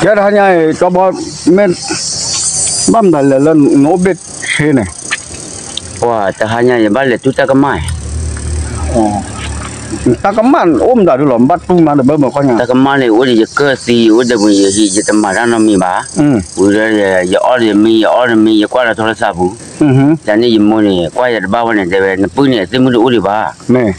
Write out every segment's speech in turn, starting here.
ယဲတဟါညါအံၤ ကၠီဘီ မ့ၢ် ဘၣ်မတၤလဲၣ်လၢနအိၣ်ဘ့ၣ်ဆ့န့ၣ်, ပှၤတဟါညါယဘၣ်လဲၤတူၢ်တၢ်ကမၣ်, တၢ်ကမၣ်အိၣ်မတၤဒုလီၤ ဘၣ်တူၢ်မးတဘၢမုၢ်ခီညါ, တၢ်ကမၣ်န့ၣ်အိၣ်ဒီးယကၢၢ်သံ ယအိၣ်ဒီးပူၤယဟံး ယတမၤတၢ်နီတမံၤဘၣ်, ဝံၤဒီး ယအီၣ်ဒီးမံ ယအီၣ်ဒီးမံ ယကွၢ်လီၤထီလၢသးပူၤ, ယန့ၣ်ယမိၢ်န့ၣ် ကွၢ်ယၤတဘၣ်ဝဲန့ၣ် တဲဝဲ နပုၢ်န့ၣ် သ့ၣ်မုၢ်တအိၣ်ဒံးဘၣ်,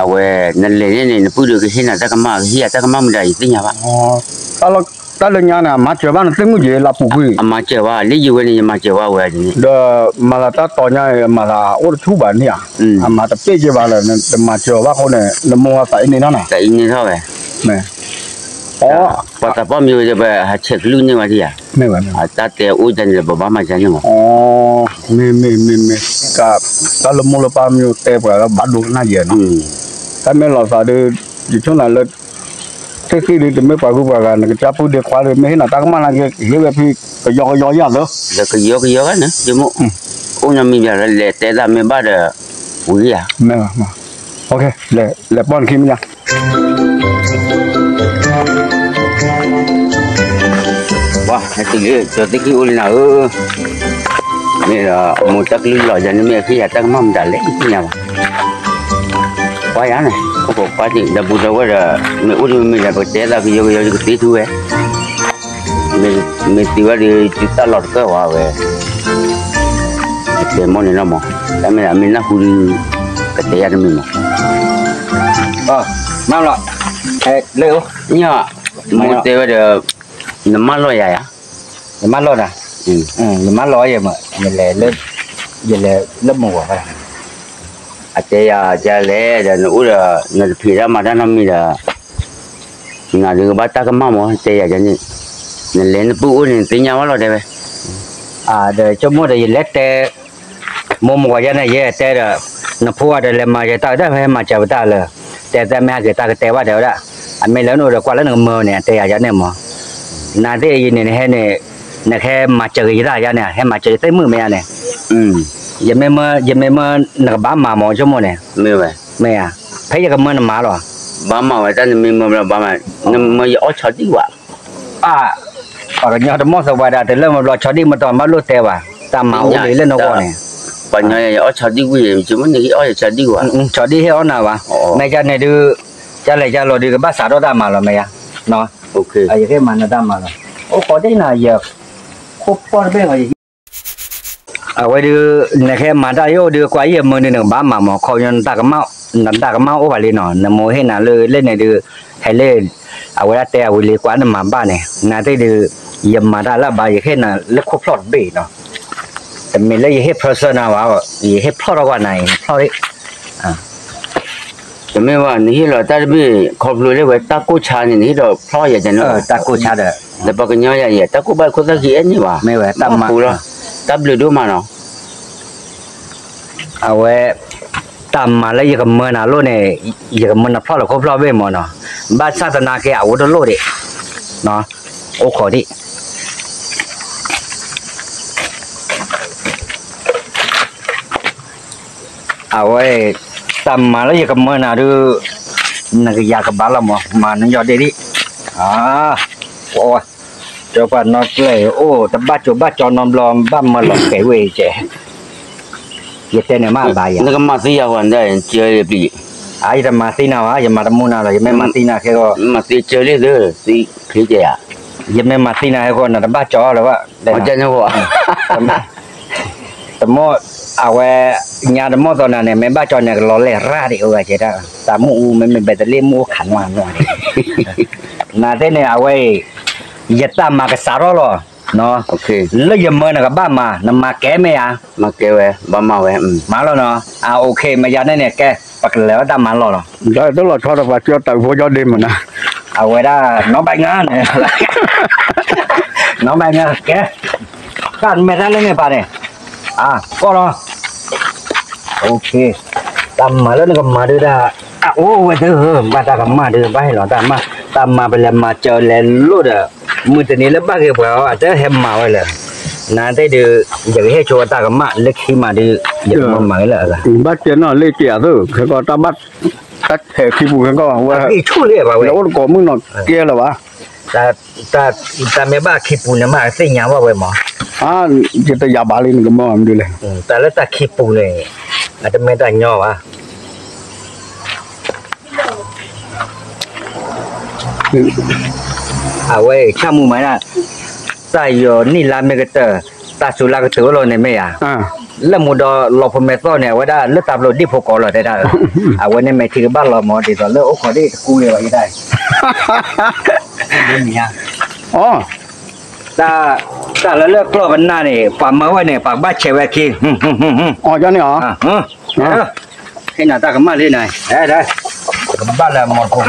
အဝဲ နလဲၤန့ၣ်န့ၣ် နပုၢ်ဒီးကဟ့ၣ်နၤတၢ်ကမၣ် ကဟ့ၣ်ယၤတၢ်ကမၣ်မတၤယသ့ၣ်ညါဘၣ် တၢ်လၢညါန့ၣ် အမၤစၢၤဘၣ်နသ့ၣ်မုၢ်က့ၤလၢပူၤကွံာ်, အမၤစၢၤဘၣ် လၢယဝဲန့ၣ် ယမၤစၢၤဘၣ်ဝဲန့ၣ်, ဒီးမၤသးတၢ်တီၤညါအံၤ အမၤသးအိၣ်တဆူၣ်ဘၣ်န့ၣ်ဧါ, အမၤတပ့ၢ်က့ၤဘၣ်လၢ တမၤစၢၤဘၣ်အဃိန့ၣ် နမိၢ်သးအံၤန့ၣ်ထီၣ်နၤ, သးအံၤန့ၣ်ထီၣ်ဝဲ, မ့ၢ်, ပှၤသးပှၢ်မံၤဝဲ ပဟးဆဲးကလုၢ်န့ၢ်ဝဲဒံးဧါ, တၢ်တဲအိၣ်တၢ်န့ၣ် ပဘၣ်မၤစၢၤန့ၣ်မး, မ့ၢ်မ့ၢ်မ့ၢ်မ့ၢ်, တၢ်လၢမိၢ်လၢပၢ်မံၤတဲပှၤလၢဘၣ်ဒိကနၣ်ယဲၢ်နီၤ, တၢ်မ့ၢ်လီၤသးဒီး ယဆိကမိၣ်လၢ ထံၣ်ဃံဒီး တမ့ၢ်ပှၤဂုၤပှၤဂၤ နကစၢ်ပုၢ်ဒ့ခွါဒီး မ့ၢ်ဟ့ၣ်နၤတၢ်ကမၣ်နာ်က့ ကဟ့ၣ်ဝဲဖဲ ကယီကယီယၤလၢ, လၢကယီကယီဂၤန့ၣ် ယမိၢ်, အိၣ်နီတမံၤဘၣ်လၢလဲၤတဲသးမ့ၢ်ဘၣ်ဒီး, ဝံၤဧါ, မ့ၢ်, လဲၤပီၢ်နခံမ့ၢ်ယါ ပှၤဟဲတုၤလၢ ကၠီသ့ၣ်ခံအိၣ်လံနၤဧၢ, မ့ၢ်ဒီး မိၢ်တၢ်ကလုၢ်လီၤယၤန့ၣ် မ့ၢ်အဟ့ၣ်ယၤတၢ်ကမၣ်မတၤလဲၣ် ယသ့ၣ်ညါဘၣ်, ပှၤယၤန့ၣ် အိၣ်ခိးပှၤသ့ၣ် ဒီပုၢ်ဒီဝဲၢ်ဒီး မ့ၢ်အိၣ်ဒံးမ့ၢ်ဒီး ပကတဲသးကယီကယီ ယကသ့ထူဝဲ မ့ၢ်သ့ဝဲဒီး တုၤတၢ်လီၤတကၢၢ်ဝဲဝဲ, ကတဲမိၢ်န့ၣ်လီၤမး, တၢ်မ့ၢ်ဒၣ်မ့ၢ်နၢ်ဟူဒီး ကတဲယၤတမံၤမး, မၢလီၤ, လၢ, မိၢ်တဲဝဲဒီး, နမၢလီၤယၤယၤ, ယမၢလီၤတၢ်, ယမၢလီၤယဲမး, ယလဲၤလၢ, ယလဲၤလၢမုၢ်ဂီၤ, အတဲယၤဒ်လဲၣ်ဒီး နအိၣ်ဒီး နတဖံးတၢ်မၤတၢ်နီတမံၤဒီး နၤဒုးကဘၣ်တၢ်ကမၣ်မး တဲယၤန့ၣ်, နလဲၤနပုၢ်အိၣ်န့ၣ် နသ့ၣ်ညါဘၣ်လီၤတဲဝဲ, ဒီးဆိကမိၣ်ဒီးယလဲၤတဲ, မိၢ်မုၢ်ဂီၤယါန့ၣ် ယဲတဲဒီး, နဖိအဒီးလဲၤမၤယတၢ်ဒီး ဟဲမၤစၢၤပတၢ်လၢ, တဲတဲမ့ၢ်ဟဲက့ၤတၢ်ကတဲဘၣ်တဲဝဲဒၣ်, အမ့ၢ်လၢနအိၣ်ဒီးကွၢ်လၢနကမၢန့ၣ် တဲယၤယါန့ၣ်မး, နၤသ့ၣ်အံၤန့ၣ် နဟဲန့ၣ်, နကဟဲမၤစၢၤက့ၤယတၢ်ယါန့ၣ် ဟဲမၤစၢၤယသ့ၣ်မုၣ်မ့ၢ်ယါန့ၣ် ယမ့ၢ်မၢ, ယမ့ၢ်မၢနကဘၣ်မၤမးဆိကမိၣ်န့ၣ်, မ့ၢ်ဧါ, ဖဲယကမၢနမၤလီၤ, ဘၣ်မၤဝဲတၢ်နမ့ၢ်မၢဘၣ်မၤ, နမၢယအီၣ်ဆီဒံၣ်ဝဲ, ပှၤကညီတမီၢ်သပှၢ်ဒၣ် တလၢမဘျီဆီဒံၣ်မတီၤဘၣ်လိၣ်တဲဘၣ်, တၢ်မၤအိၣ်လံလၢနဂီၢ်န့ၣ်, ပှၤကညီယအီၣ်ဆီဒံၣ်ဝံၤ ယဆိကမိၣ်န့ၣ် ယအီၣ်ယဆီဒံၣ်ဝဲ, ဆီဒံၣ်ဟ့ၣ်အီၣ်နၤဘၣ်, မ့ၢ်ယါန့ၣ်ဒုး, ကလဲၤကလီၤဒုးကဘၣ်စးထီၣ်တၢ်မၤလီၤမ့ၢ်ယါ, ယကဟ့ၣ်မၤနတၢ်မၤလီၤ, အိၣ်ခိးဒ်နၤယ, ခိၣ်ပီၢ်တဘ့ၣ် အဝဲဒုး, နကဟဲမၤတၢ်ယအိၣ်ဒုး ကွၢ်ယမၢဒုး နကဘၣ်မၤမး ခီပညီ နတၢ်ကမၣ်အိၣ်ဘၣ်လံနီၤ နမိၢ်ဟ့ၣ်နၤလၢလဲၣ်န့ၣ်ဒုး, ဟဲလၢ, အဝဲဒၣ်တဲအဝံၤလံ ကွၢ်နမၤဘၣ်န့ၣ် နသ့ၣ်ဒုး, ယမၤတၢ်လၢအဘၣ် ယဟ့ၣ်နၤလၢခိၣ်ဖျီၣ်တဘ့ၣ်နီၤ, တမ့ၢ်လၢယဟ့ၣ် person နၤဘၣ်, ယဟ့ၣ်ဖျီၣ်ထီၣ်ကွၢ်နၤအံၤ ဖျီၣ်, တမ့ၢ်ဘၣ် နဟ့ၣ်လီၤတၢ်တဘ့ၣ် ခီဖျိလၢဝဲတၢ်ကိၢ်ဆါန့ၣ် နဟ့ၣ်ဒီးဖျီၣ်ယၤန့ၣ်, တၢ်ကိၢ်ဆါဒီး, ဒီးပှၤကညီယၤအံၤ တၢ်ကိၢ်ဘၣ်ခိၣ်သၣ်ခံအဲၣ်န့ၣ်ဘၣ်, မ့ၢ်ဝဲတၢ်မၤ, တၢ်ဘျုးဒိၣ်မးနီၤ အဝဲ, တၢ်မၤလၢယကမၢနၤလိၣ်န့ၣ်, ယကမၢနဖျီၣ်လၢခိၣ်ဖျီၣ်ဘ့ၣ်မးနီၤ, ဘၣ်ဆၣ်သနာ်က့အဝဲတလိၣ်ဒံး, အိၣ်ခိးဒံး အဝဲ, တၢ်မၤလၢယကမၢနၤဒုး, နကယၤကဘၣ်လီၤမး မၤနယီၢ်ဒ့ဒံး, အဝဲ, ကၠီပှၤနီၢ်ကျဲၢ်အိၣ် တဘၣ်ကၠိဘၣ်ကၠီနီတဘျီ ဘၣ်မၢလီၤကဲၤဝဲကဲ, ယတဲန့ၣ်မ့ၢ်ဘၣ်ယၤ, နကမၤသံယၤဝဲဒၣ် ကၢလံပျံၤ, အယတမၤသံနၤဘၣ် ယမၤတမူနၤလီၤ ယမ့ၢ်မၤသံနၤခဲဂီၢ်, မၤသံကၢလံသၢ, သံချ့ကဲယၤ, ယမ့ၢ်မၤသံနၤခဲဂီၢ် နတဘၣ်ကၠီလၢၤဘၣ်, တမ့ၢ်, အဝဲ, ညါတမီၢ်သီနၤန့ၣ် မ့ၢ်ဘၣ်ကၠီန့ၣ် ကလီၤလဲၢ်ရၣ်ဒံးအိၣ်ဂၤကဲဒၣ်, တၢ်မ့ၣ်အူမ့မ့ၢ်ဘဲတလ့ၣ်မ့ၣ်အူခးနွၢ်နွၢ်န့ၣ်, နသ့ၣ်န့ၣ် အဝဲအံၤ, ယတၢ်မၤကစးထီၣ်လီၤ, လၢယမၢနကဘၣ်မၤ နမၤကဲမ့ၢ်ဧါ, မၤကဲဝဲ ဘၣ်မၤဝဲ, မၤလီၤနီၤ, အ OK မ့ၢ်ယါန့ၣ်န့ၣ် ကဲ, ပကလဲၤဝဲတၢ်မၤလီၢ်လီၤ, တၢ်လီၤဆီတပှၤကၠီတၢ်ဖိကၠီဒ့မနၤ, အဝဲဒၣ် နီၢ်ဘၣ်ငါန့ၣ်, နီၢ်ဘၣ်ငါကဲ, တၢ်မဲာ်တၢ်လၢန့ၣ်ပာ်န့ၣ်, အ, ကီၢ်လီၤ OK, တၢ်မၤလၢနကမၤဒုးဒၣ်, အအိၣ်ဝဲသ့ၣ်ဧၢ ဘၣ်တၢ်ကမၣ်ဒုး ဘၣ်ဟဲလီၤတၢ်မၤ, တၢ်မၤပလဲၤမၤစၢၤလဲၤလိၣ်ဒီး, မုၢ်တနံၤလၢဘၣ်ဂ့ၤပှၤအီၤ အတဟဲမၤဝဲလၢ, နသ့ၣ်ဒုး, ယကဟ့ၣ်ဆိဝဲတၢ်ကမၣ်လၢခံမၤဒုး, ယကမၤမၤဝဲလၢအဂၤ, ဘၣ်စဲနီၣ်လ့ၣ်က့ၤအသိး ခဲကီၢ်တၢ်ဘၣ်, တၢ်ထဲးခံပူၤခဲကီၢ်ဝဲ, အိၣ်တကိးမုၢ်နီၢ်ကဲလၢၤဘၣ်, တၢ်, တၢ်မ့ၢ်ဘၣ်ခံပူၤန့ၣ် မ့ၢ်ကသ့ၣ်ညါဘၣ်ဝဲမး, ယတယာ်ဘၣ်လံ နကမၢမနုၤလဲၣ်, တၢ်လၢတၢ်ခံပူၤန့ၣ် အတမ့ၢ်တၢ်ညီဘၣ်. အဝဲဆၣ်မုၢ်မးဒၣ်, တၢ်ယီၤနံၣ်လါမ့ၢ်ကတၢၢ်, တၢ်စူၤလါကတၢၢ်အိၣ်လီၤန့ၣ်မ့ၢ်ဧါ, လၢမူဒီးလီၤဖိမဲာ်သီၣ်န့ၣ် အဝဲဒၣ်လၢတၢ်ဖျိဒံၣ်ဖိကီးလီၤတဲဒၣ်, အဝဲန့ၣ်မဲာ်ထံကဘၣ်လီၤမး ဒ်သိးလၢအိၣ်ခိးဒ်တကူလၢၤဘၣ်ယဲဒၣ်, မ့ၢ်ဧါ, တၢ်လၢလၢကျီၢ်ပနၢ်န့ၣ် ပှၤမၢဝဲန့ၣ် ပှၤကဘၣ်ဆဲးဝဲခံ, အီၤန့ၣ်ဧါ, ဟဲနၤတၢ်ကမၣ်လံနၤ, ကဘၣ်လၢမီၢ်တဖိ,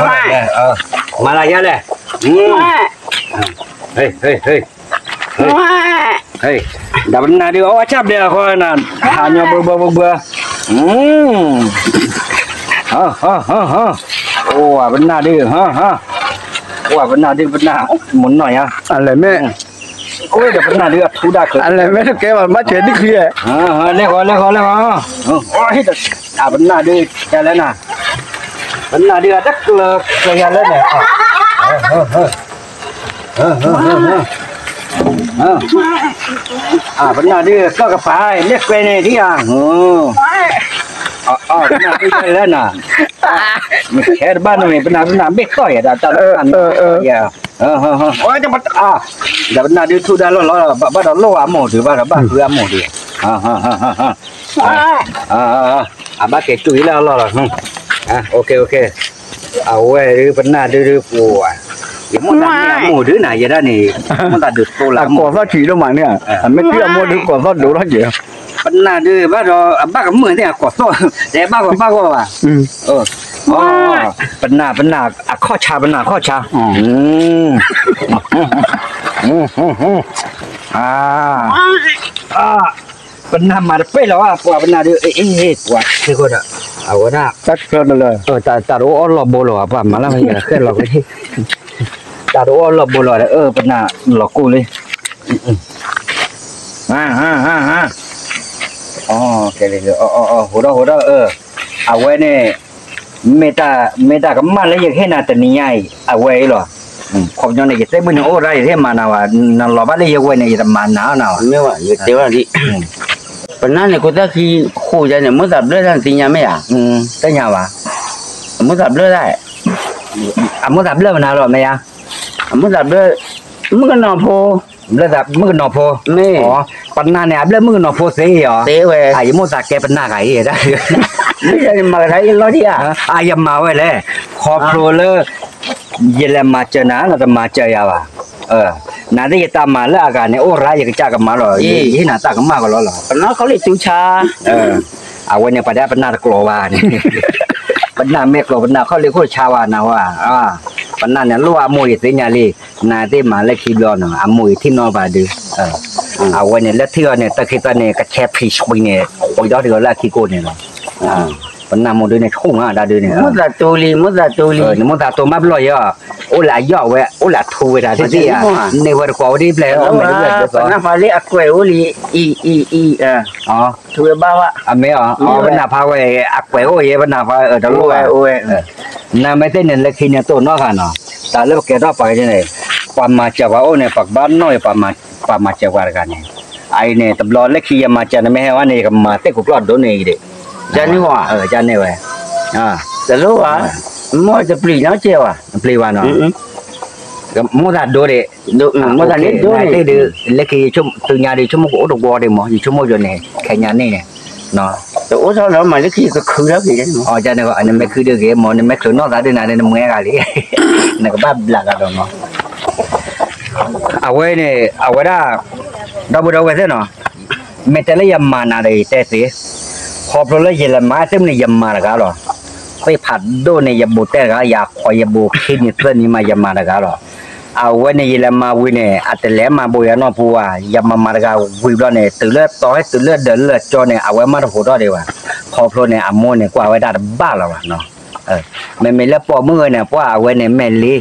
မၤလၢယဲလဲၣ်, ဒီးပနၢ်ဒုးအီၣ်ဝဲဆၣ်ဘျဲးအဃိနၤ, ဟးညီဘှၢဘှၢဘှၢဘှၢ, အိၣ်ဝဲပနၢ်ဒုး, အိၣ်ဝဲပနၢ်ဒုးပနၢ်, မနီၢ်ယါ, အလဲၤမ့ၢ်, အိၣ်ဒီးပနၢ်ဒုးအထူဒၣ်ချၢ, အလဲၤမ့ၢ်တကဲဘၣ် ဘၣ်ဆဲးဒံၣ်ချံ, လဲၤဃီလဲၤဃီလဲၤဃီ, အပနၢ်ဒုး, ယၤလၢနၤ, ပနၢ်ဒုးအတကျၢၤကျၢၤယၤလၢနၤ ပနၢ်ဒုးကီၢ်ကပၤ လၢကွဲန့ၣ်ဒံးဧါ, ပနၢ်ဒုးလၢနၤ, မ့ၢ်ခဲတဘၣ်နမ့ၢ် ပနၢ်ဒုးနၤဘ့ၣ်ကီၢ်ယဲဒၣ်တၢ်လၢနၤ, ဒီးပနၢ်ဒုးထူဒါလီၢ်လီၤ, ဘၣ်ဒီးလိၣ်အမိၢ်ဒုး ဘၣ်ဒီးဘၣ်ဃုအမိၢ်ဒုး, အဘၣ်ကဲတူၢ်အံၤလၢအလီၢ်လီၤ, အဝဲဒုးပနၢ်ဒုးဒုးပှၤ, ယမိၢ်သးန့ၢ်အမိၢ်ဒုးနၤ ယဲဒၣ်န့ၣ်, မိၢ်သးဒုးသိလၢအကိးသီၣ်ဆံးဒိၣ်မးန့ၣ်, အမ့ၢ်သံအမိၢ်ဒုးကိးသီၣ်ဒိၣ်ထီၣ်က့ၤ, ပနၢ်ဒုးဘၣ်ဒီး အဘၣ်ကမုာ်သ့ၣ်အကိးသီၣ်, တဲဘၣ်ဂီၤဘၣ်ဂီၤဘၣ်, ပနၢ်ပနၢ်အခီၣ်ဆါ ပနၢ်အခီၣ်ဆါ, ပနၢ်မၤတပဲၣ်လီၤ ပှၤပနၢ်ဒုး, ပှၤသ့ၣ်ခိၣ်ဒီး, အဝဲဒၣ်, တၢ်တအိၣ်အီၣ်လီၢ်ဘိလီၤ ပှၤမၤလၢမယၤဃဲလီၤ, တၢ်တအိၣ်အီၣ်လီၢ်ဘိလီၤ, ပနၢ်လီၤကူၣ်လံ, ဟိးထီၣ်ဟိးထီၣ်, အဝဲန့ၣ် မ့ၢ်တၢ်ကမၣ်လၢယကဟ့ၣ်နၤတနံၤညါအံၤ အဝဲအံၤလီၤ, ခီပညီန့ၣ် ယသ့ၣ်ဘုၣ်န့ၣ်အိၣ်ရၢ် ယတဟ့ၣ်မၤနၤဘၣ်, နလီၤဘၣ်လၢယဝဲန့ၣ် ယတမၤနၤအီၤနၤဘၣ်, ပနၢ်န့ၣ် ကိးသၣ်ခံဃိယါန့ၣ် မိၢ်သးဘျၢတၢ်နသ့ၣ်ညါမ့ၢ်ဧါ, သ့ၣ်ညါဘၣ်, အမိၢ်သးဘျၢတၢ်, အမိၢ်သးဘျၢမနုၤလီၤမ့ၢ်ဧါ, အမိၢ်သးဘျၢ, မုၣ်ကနီၤဖိ, ဘျၢသးမုၣ်ကနီၤဖိ, ပနၢ်န့ၣ် အဘျၣ်မုၣ်ကနီၤဖိသ့အီၤ, ယမိၢ်သးကဲပနၢ်ဂၤအံၤ, မ့ၢ်ယမၤကဒါအံၤလီၤဒံးဧါ, ယမၤဝဲလဲၣ်, ခီဖျိလၢ ယလဲၤမၤစၢၤနၤ နတမၤစၢၤယၤဘၣ်, နသ့ၣ်ယတၢ်မၤလၢအဂၤန့ၣ် အိၣ်ရၢ်ယကစၢ်ကမၤလီၤ, ယဟ့ၣ်နၤတၢ်ကမၣ်ကလီလီၤ, ပနၢ်ခီလ့ၣ်တူဆါ အဝဲန့ၣ် ပှၤဒၣ်ပနၢ်တကျိၤဘၣ်န့ၣ်, ပနၢ်မ့ၢ်ကျိၤ ပနၢ်ခီလ့ၣ်ခိၣ်ဆါဘၣ်နၤဝဲ, ပနၢ်န့ၣ် လိၣ်အမိၢ်အံၤသ့ၣ်ညါလံ, နသ့ၣ်မၤလၢခံဘျီနီၤ အမိၢ်အံၤထံၣ်နီၣ်ဘၣ်ဒုး, အဝဲန့ၣ် လၢထံၣ်အီၤန့ၣ် တၢ်ခံသၢန့ၣ် ကဆဲးဖံးဆှံန့ၣ် ဃုာ်ဒီတဂၤလၢအခံကိးန့ၣ်လီၤ, ပနၢ်မိၢ်ဒုးန့ၣ် ဆူၣ်မးဒၣ်ဒုးန့ၣ်, မိၢ်သးတိၤလံ မိၢ်သးတိၤလံ, နမိၢ်သးတိၤမးဘျီယီၤ, အိၣ်လၢအယီၣ်ဝဲ အိၣ်လၢအထူဝဲဒၣ်သ့ၣ်ဧါ, န့ၢ်ဝဲတကိးဝဲဒ်ပျဲၢ်, ပနၢ်ဖးလၢအကွဲးအိၣ်လံ, အံၤအံၤအံၤ, ထူဝဲဘၣ်ဘၣ်, အမ့ၢ်အီၤ ပနၢ်ဖးဝဲ အကွဲးအိၣ်ယဲ ပနၢ်ဖးတလိၣ်ဝဲ, နမ့ၢ်သ့ၣ်န့ၣ် လၢခံန့ၣ်တိၢ်နီၣ်ဃာ်နီၤ, တၢ်လၢပကဲထီၣ်ပှၤန့ၣ်, ပှၤမၤစၢၤပှၤအိၣ်န့ၣ် ပကဘၣ်နီၣ်အံၤ ပှၤမၤစၢၤပှၤတဂၤန့ၣ်, အအံၤန့ၣ် တဘျီလၢခံယမၤစၢၤနမ့ၢ်ဟဲဝဲန့ၣ် ယကမၤသ့ၣ်ခိၣ်ကျီၢ်ဒိၣ်န့ၢ်အံၤဒံး, ကန့ၢ်ဝဲ, တလိၣ်ဘၣ်, မိၢ်တပျံၤနီတစဲးဘၣ်, တပျံၤဘၣ်နီၤ, မိၢ်သးဒိၣ်ဒံး, မိၢ်သးန့ၣ်ဒိၣ်န့ၣ်, လၢခံ သုညါဒံး ဆိကမိၣ်ကအိၣ်တဝီဒံးမး ယဆိကမိၣ်ယိၤန့ၣ် ခဲညါန့ၣ်န့ၣ်, တအိၣ်ထီၣ်လီၤမး လၢခံကခုထီၣ်က့ၤ, နမ့ၢ်ခုဒုးဂ့ၤမး နမ့ၢ်ချုးနီၢ်သးဒုးနၤန့ၣ် နမှဲဂၤလံ, နကဘၣ်ဘျးဂၤဒီးမး အဝဲန့ၣ် အဝဲဒၣ် ဒီပုၢ်ဒီဝဲၢ်သ့ၣ်နီၤ, မ့ၢ်တဲလၢယမၤနၤဒီး ယတဲသ့, ခီဖျိလၢယလဲၤမၤသ့ၣ်မနုၤ ယမၤတဂၤလီၤ. သ့ၣ်ဖးဒိၣ်န့ၣ် ယဘူးတဲတဂၤ, ယခိးယဘူးခံနံၤသၢနံၤမး ယမၤတဂၤလီၤ. အဝဲန့ၣ် ယလဲၤမၤဝံၤန့ၣ် အတလဲၤမၤဘူးယၤနီၢ်ပူၤဘၣ်, ယမၤမၤတဂၤဝံၤဘျီန့ၣ် တုၤလၢတီၤဟဲတုၤလၢဒၢးလၢကၠီန့ၣ် အဝဲမးတဟူးထီၣ်ဒံးဘၣ်. ခီဖျိန့ၣ် အမိၢ်န့ၣ် ကွၢ်ဝဲဒၣ်တဘၣ်လီၤဘၣ်နီၤ. မ့မ့ၢ်လၢပိာ်မုၣ်ဂ့ၤန့ၣ် ပှၢ်အဝဲန့ၣ် မဲာ်လ့,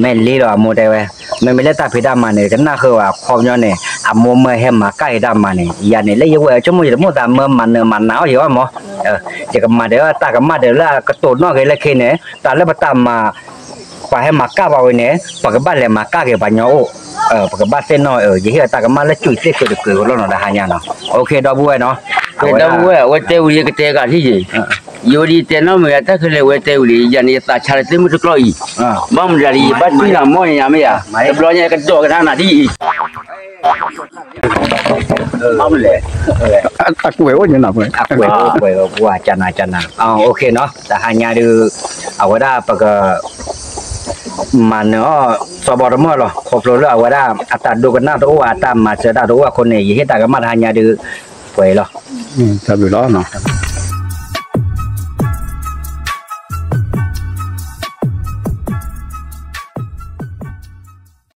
မဲာ်လ့လီၤ အမိၢ်တဲဝဲ. မ့မ့ၢ်လၢတၢ်ဖံးတၢ်မၤန့ၣ် ကနၣ်ဃုာ်ဘၣ် ခီပညီန့ၣ် အမိၢ်မၢဟဲမၤကၣ်ယတၢ်မၤန့ၣ် ယၤန့ၣ် လၢယဝဲၢ်ဆိကမိၣ် ယတမိၣ်သးမၢမၤနၢၤမၤနၤအီၣ်ယၤဘၣ်မး, ယကမၤဒီးတၢ်ကမၣ်ဒီးလၢအကတိၤနီၣ်ဂ့ၤလၢခံန့ၣ် တၢ်လၢပတၢ်မၤ ပှၤဟဲမၤကၣ်ပှၤဝဲန့ၣ် ပကဘၣ်လဲၤမၤကၣ်က့ၤပှၤညီအိၣ်, ပကဘၣ်သ့ၣ်နီၣ် ယဟ့ၣ်အတၢ်ကမၣ်လၢ ကၠူၣ်သ့ၣ်ဃုာ်တကုာ်အဂီၢ်လီၤနီၤ တဟါညါနီၤ. အိၣ်ခ့ ဒီပုၢ်ဝဲၢ်နီၤ, ဝဲဒီပုၢ်ဝဲၢ် အဝဲတဲဝံၤလံ ကတဲဂၤထံၣ်ယံၤ, ယဝဲဒ်တဲနီၢ်မ့ၢ်ဂ့ၤ တၢ်ခဲလၢာ်ဝဲတဲဝံၤလံ ယၤန့ၣ် ယသးဆါလၢသ့ၣ်မုၢ်တကျီၢ်အံၤ, ဘၣ်မနုၤဒ်အံၤ ယဘၣ်တွံၢ်နၤမီၢ်ညါမ့ၢ်ဧါ, တဘျီညါကဒီးကဒါနၤဒ်အံၤ ဘၣ်မနုၤလဲၣ်, အကွဲးအိၣ်ညါနၤ, အကွဲးအိၣ်ကွဲးအိၣ် ပှၤကနၤကနၤ, အိၣ်ခ့နီၤ တဟါညါဒုး အဝဲဒၣ်ပက မၤနၢၤအီၤ စီၤဘီတမီၢ်လီၤ. ခီဖျိလၢအဝဲဒၣ် အတၢ်ဒိကနၣ်တအိၣ် အတၢ်မၤစၢၤတၢ်တအိၣ်အဃိန့ၣ် ယဟ့ၣ်တၢ်ကမၣ်တဟါညါဒုး ပှဲၤလီၤ. တၢ်ဘျုးလီၤနီၤ.